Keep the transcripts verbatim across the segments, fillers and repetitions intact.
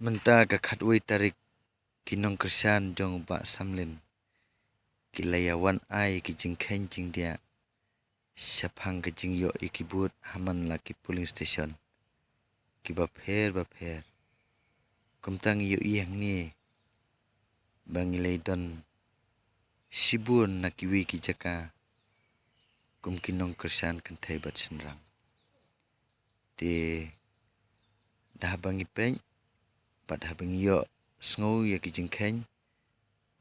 Mynta ka khatwei tarik, ki nongkyrshan jong u Bah Samlin ki la ïa wan ai ki jingkheiñ jingdiah shaphang ka jingïoh ïa ki vote ha man la ki polling station kiba pher bapher. Kumta ngi ïohi hangne ba ngi la don shibun na kiwei ki jaka kum ki nongkyrshan kynthei bad shynrang. Te da haba ngi peit bad haba ngi ïohsngew ïa ki jingkheiñ,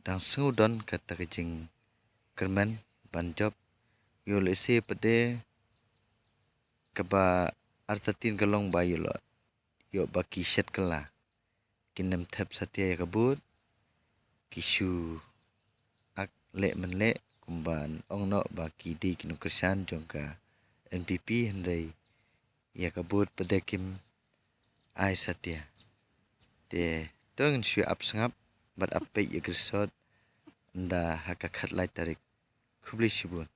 dang sngewdon kata ka jingkyrmen ban jop. Ïoh lehse pat de kaba artatien ka long ba ïoh lo, ïoh ba ki shet kylla, kin ym thep satia ïa ka vote, ki shu ak leh mynleh kumba ong noh ba ki dei ki nongkyrshan jong ka N P P, hynrei ïa ka vote pat de kim ai satia. Te to ngin shu ap sngap bad ap peit ïa ka result ynda ha ka khatlai tarik. Khublei shibun.